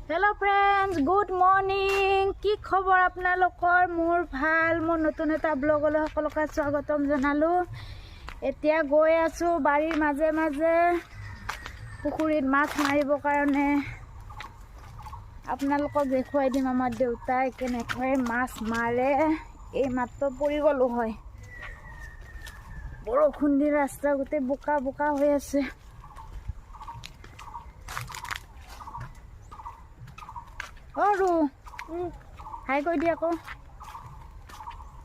Hello' friends, good morning. কি খবৰ আপোনালোকৰ? মোৰ ভাল। মোৰ নতুন এটা ব্লগলৈ সকলোকে স্বাগতম জনালোঁ। এতিয়া গৈ আছোঁ বাৰীৰ মাজে মাজে পুখুৰীত মাছ মাৰিবৰ কাৰণে। আপোনালোকক দেখুৱাই দিম আমাৰ দেউতাই কেনেকৈ মাছ মাৰে। এই মাত্ৰ পৰি গ'লোঁ হয়, বৰষুণ দি ৰাস্তা গোটেই বোকা বোকা হৈ আছে। অ' হাই কৈ দি আকৌ,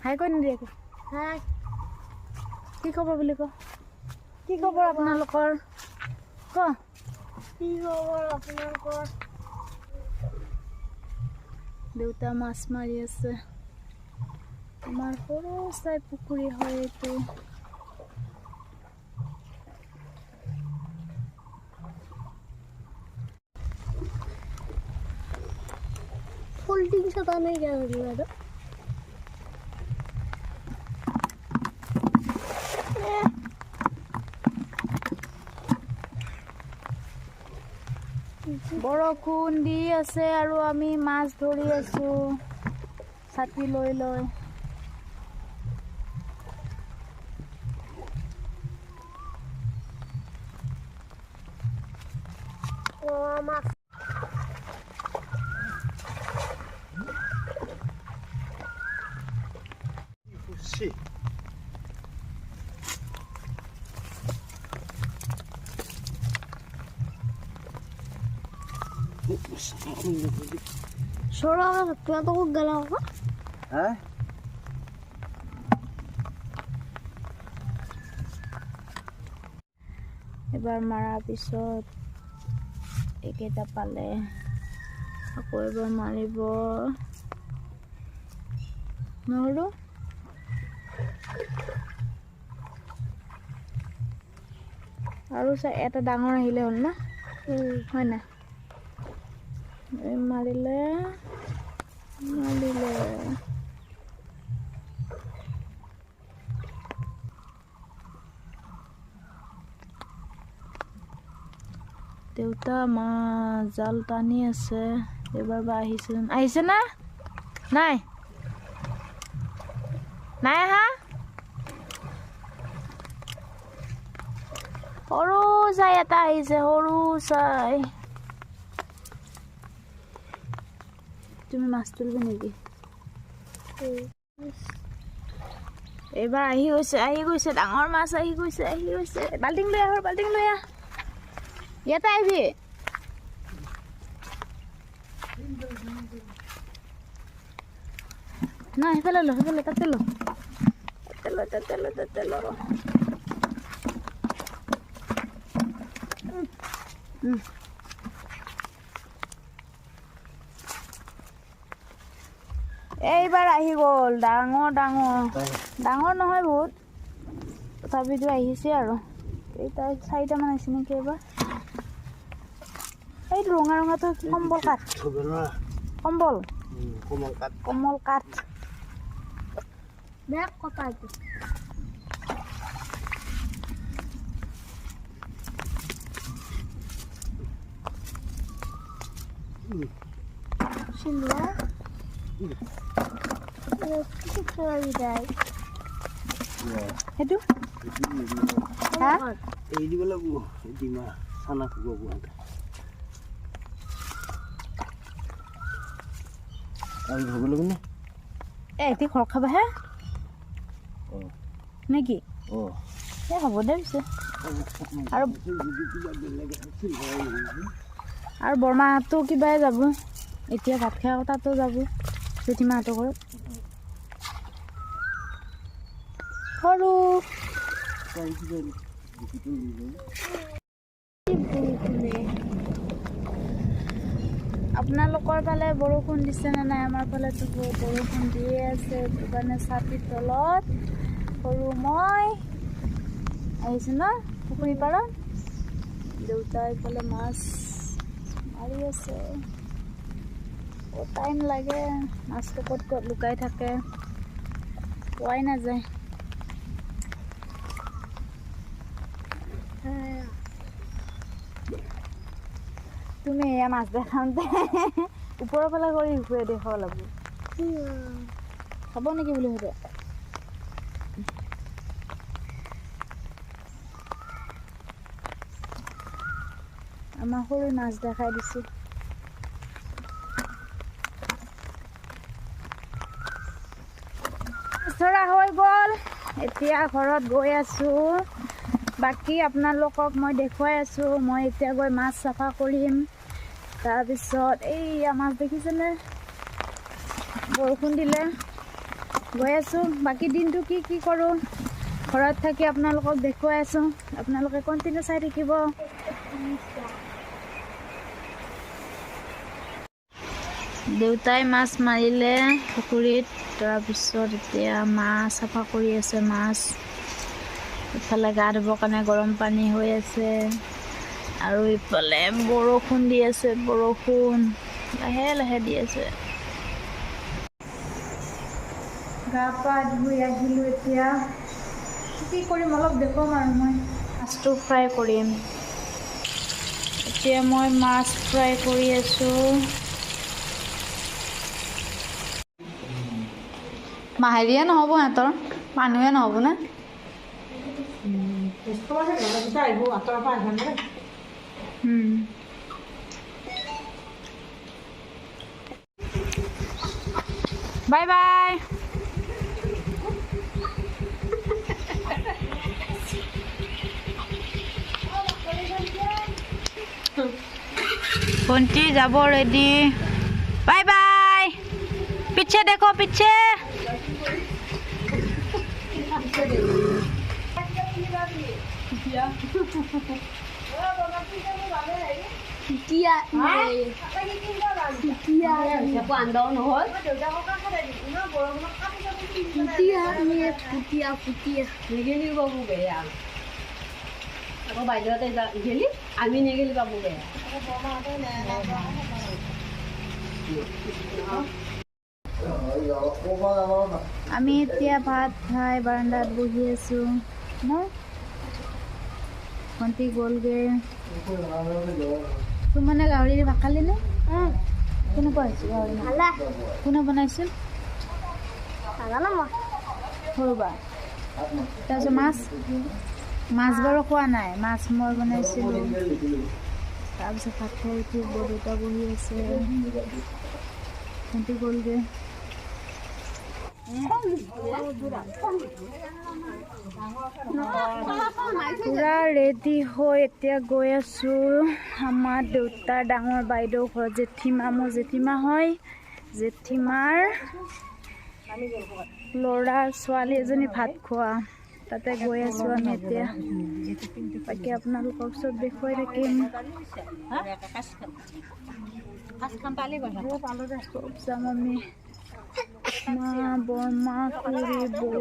হাই কৈ নিদি আকৌ। হাই, কি খবৰ বুলি ক? কি খবৰ আপোনালোকৰ ক? কি খবৰ আপোনালোকৰ? দেউতা মাছ মাৰি আছে। আমাৰ সৰু চাই পুখুৰী হয় এইটো। কোল্ড ড্ৰিংকছ এটা নাই আৰু। বৰষুণ দি আছে আৰু আমি মাছ ধৰি আছো ছাতি লৈ লৈ। মাছ এবাৰ মৰাৰ পিছত এইকেইটা পালে, আকৌ এবাৰ মাৰিব নোৱাৰো। আৰু এটা ডাঙৰ আহিলে হ'ল না, হয় নাই? মাৰিলে মাৰিলে দেউতা মা জাল টানি আছে। এইবাৰ বা আহিছে, আহিছে না? নাই নাই আহা। সৰু চাই এটা আহিছে, সৰু চাই। তুমি মাছ তুলিবি নেকি? এইবাৰ আহি গৈছে, আহি গৈছে, ডাঙৰ মাছ আহি গৈছে, আহি গৈছে। বাল্টিং লৈ আহ, বাল্টিং লৈ আহ, ইয়াতে আহিবি। নাই, সেইফালে ল, সেইফালে তাতে ল, তাতে ল, তাতে ল, তাতে ল। এইবাৰ আহি গ'ল, ডাঙৰ ডাঙৰ, ডাঙৰ নহয় বহুত, তথাপিতো আহিছে আৰু। কেইটা, চাৰিটামান আহিছে নেকি এইবাৰ। এই ৰঙা ৰঙাটো কম্বল কাঠ, কম্বল, কমল কাঠ। সেইটো এই দিব লাগিব, ডিমা চানা খুৱাব আৰু ধৰিব লাগিব নে? এ এতিয়া ঘৰত খাবা হে নেকি? এই হ'ব দে পিছে। আৰু আৰু বৰমাহঁতো কিবাই যাব, এতিয়া ভাত খাই আকৌ তাতো যাব জেঠীমাহঁতৰ ঘৰত। সৰু আপোনালোকৰ ফালে বৰষুণ দিছে নে নাই? আমাৰ ফালেতো বহুত বৰষুণ দিয়ে আছে। সেইটো কাৰণে ছাতিৰ তলত সৰু মই আহিছোঁ ন পুখুৰী পাৰত। দেউতা এইফালে মাছ মাৰি আছে। বহুত টাইম লাগে, মাছটো ক'ত ক'ত লুকাই থাকে পোৱাই নাযায়। তুমি এয়া মাছ দেখাওঁতে ওপৰৰ ফালে কৰি উপুৰাই দেখুৱাব লাগিব। খাব নেকি বুলি সোধে। আমাৰ সৰু মাছ দেখাই দিছোঁ। মাছ ধৰা হৈ গ'ল, এতিয়া ঘৰত গৈ আছোঁ। বাকী আপোনালোকক মই দেখুৱাই আছোঁ। মই এতিয়া গৈ মাছ চাফা কৰিম। তাৰপিছত এইয়া মাছ দেখিছেনে, বৰষুণ দিলে। গৈ আছোঁ, বাকী দিনটো কি কি কৰোঁ ঘৰত থাকি আপোনালোকক দেখুৱাই আছোঁ। আপোনালোকে কণ্টিনিউ চাই থাকিব। দেউতাই মাছ মাৰিলে পুখুৰীত। তাৰপিছত এতিয়া মাছ চাফা কৰি আছে মাছ। ইফালে গা ধুবৰ কাৰণে গৰম পানী হৈ আছে আৰু ইফালে বৰষুণ দি আছে। বৰষুণ লাহে লাহে দি আছে। গা পা ধুই আহিলোঁ। এতিয়া কি কৰিম অলপ দেখুৱাম আৰু মই মাছটো ফ্ৰাই কৰিম। এতিয়া মই মাছ ফ্ৰাই কৰি আছোঁ। মাহেৰিয়ে নহ'ব, সিহঁতৰ মানুহে নহ'ব নে? Bye bye. ভণ্টি যাব ৰেডি। Bye bye. পিছে দেখো, পিছে। আকৌ বাইদেউহঁতে গেলি, আমি নেগেলি পাব বেয়া। আমি এতিয়া ভাত খাই বাৰাণ্ডাত বহি আছোঁ ন। ভণ্টি গ'লগৈ। সুমনে গাহৰি ভাত খালি নে? কেনেকুৱা হৈছে গাহৰি? কোনে বনাইছিল? সৰু বা। তাৰপিছত মাছ, মাছ বাৰু খোৱা নাই, মাছ মই বনাইছিলোঁ। তাৰপিছত ভাত খাই উঠি বৰদেউতা বহি আছে। ভণ্টি গ'লগৈ। পূৰা ৰেডি হৈ এতিয়া গৈ আছোঁ আমাৰ দেউতাৰ ডাঙৰ বাইদেউ ঘৰত। জেঠীমা, মোৰ জেঠীমা হয়। জেঠীমাৰ ল'ৰা ছোৱালী এজনী ভাত খোৱা, তাতে গৈ আছোঁ আমি এতিয়া। বাকী আপোনালোকক চব দেখুৱাই থাকিম। চব যাম আমি, মা, বৰমা, খুৰী, বৌ।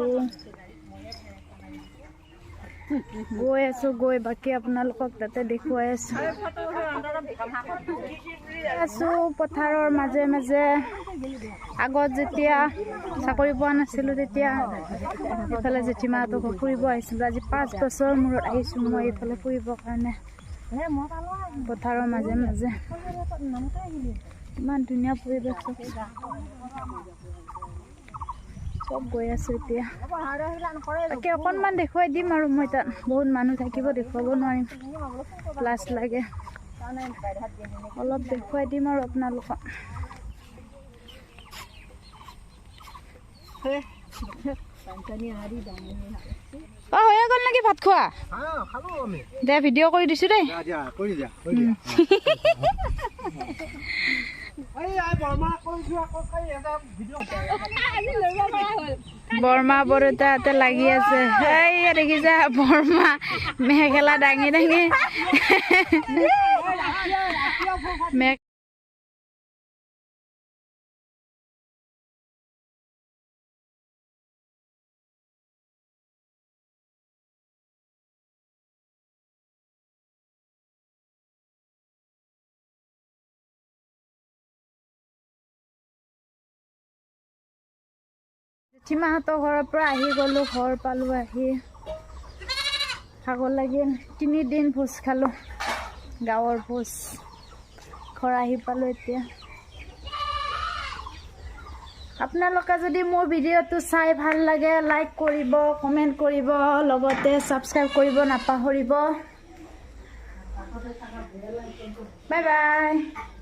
গৈ আছোঁ গৈ বাকী আপোনালোকক তাতে দেখুৱাই আছোঁ। আছোঁ পথাৰৰ মাজে মাজে। আগত যেতিয়া চাকৰি পোৱা নাছিলোঁ তেতিয়া এইফালে জেঠীমাহঁতৰ ঘৰ ফুৰিব আহিছিলোঁ। আজি 5 বছৰৰ মূৰত আহিছোঁ মই এইফালে ফুৰিবৰ কাৰণে। পথাৰৰ মাজে মাজে ইমান ধুনীয়া পৰিৱেশ। চব গৈ আছোঁ এতিয়া। বাকী অকণমান দেখুৱাই দিম আৰু মই তাত বহুত মানুহ থাকিব, দেখুৱাব নোৱাৰিম, লাজ লাগে। অলপ দেখুৱাই দিম আৰু আপোনালোকক। অ, হৈয়ে গ'ল নেকি ভাত খোৱা? দে ভিডিঅ' কৰি দিছোঁ দেই। বৰমা বৰদেউতাহঁতে লাগি আছে। এইয়া দেখিছা, বৰমা মেখেলা দাঙি দাঙি জেঠীমাহঁতৰ ঘৰৰ পৰা আহি গ'লোঁ, ঘৰ পালোঁ আহি ভাগৰ লাগিল। 3 দিন ভোজ খালোঁ, গাঁৱৰ ভোজ। ঘৰ আহি পালোঁ এতিয়া। আপোনালোকে যদি মোৰ ভিডিঅ'টো চাই ভাল লাগে, লাইক কৰিব, কমেণ্ট কৰিব, লগতে ছাবস্ক্ৰাইব কৰিব নাপাহৰিব। Bye bye.